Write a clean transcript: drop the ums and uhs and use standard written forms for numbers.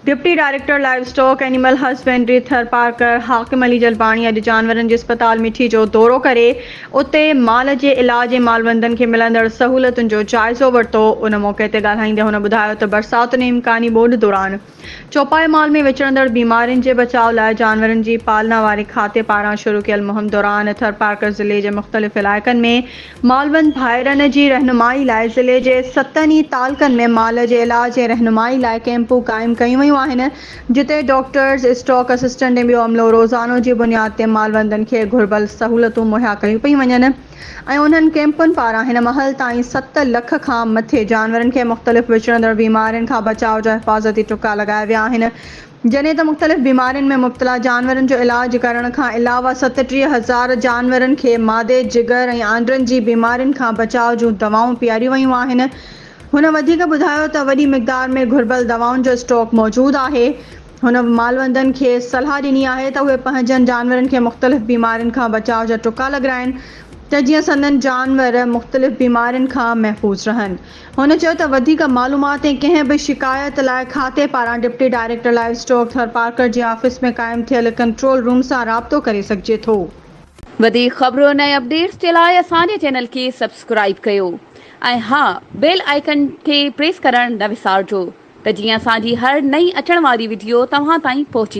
Deputy director livestock animal husbandry Tharparkar Hakim Ali Jalbani اڄ جانورن جي اسپتال مٺي جو دورو ڪري اتي مال جي علاج ۽ مالوندن کي ملندڙ سهولتن جو جائزو ورتو. ان موقعي تي ڳالهائيندي هن ٻڌايو ته برساتن ۽ امڪاني ٻوڏ دوران چوپائي مال ۾ وچڙندڙ بيمارين جي بچاء لاء جانورن جي پالنا واري کاتي پاران شروع ڪيل مهم دوران ٿرپارڪر ضلعي جي مختلف علائقن ۾ مالوند ڀائرن جي رهنمائي لاء ضلعي جي ستن ئي تعلقن ۾ مال جي علاج ۽ رهنمائي لاء ڪئمپون قائم ڪيون ويون آهن جتي ڊاڪٽرز، اسٽاڪ اسسٽنٽ ۽ ٻيو عملو روزانو جي بنياد تي مالوندن کي گهربل سهولتون مهيا ڪيون پيون وڃن ۽ انهن ڪئمپن پاران هن مهل تائين ست لک کان مٿي جانورن کي مختلف وچڙندڙ بيمارين کان بچاء جا حفاظتي ٽڪا لڳايا ويا آهن. جڏهن ته مختلف بيمارين ۾ مبتلا جانورن جو علاج ڪرڻ کان علاوه 37 هزار جانورن کي معدي، جگر ۽ آنڊرن جي بيمارين کان بچاء جون دوائون پياريون ويون آهن. هن وڌيڪ ٻڌايو ته وڏي مقدار ۾ گهربل دوائن جو اسٽاڪ موجود آهي. هن مالوندن کي صلاح ڏني آهي ته اهي پنهنجن جانورن کي مختلف بيمارين کان بچاء جا ٽڪا لڳرائين ته جيئن سندن جانور مختلف بيمارين کان محفوظ رهن. هن چيو ته وڌيڪ معلومات ۽ ڪنهن به شڪايت لاء کاتي پاران deputy director livestock Tharparkar جي آفيس ۾ قائم ٿيل ڪنٽرول روم سان رابطو ڪري سگهجي ٿو. وڌيڪ خبرن ۽ اپڊيٽس جي لاء اسان جي چينل کي سبسڪرائيب ڪيو ۽ ها بيل آئيڪن کي پريس ڪرڻ نه وسارجو ته جيئن اسان جي هر نئين اچڻ واري وڊيو توهان تائين پهچي.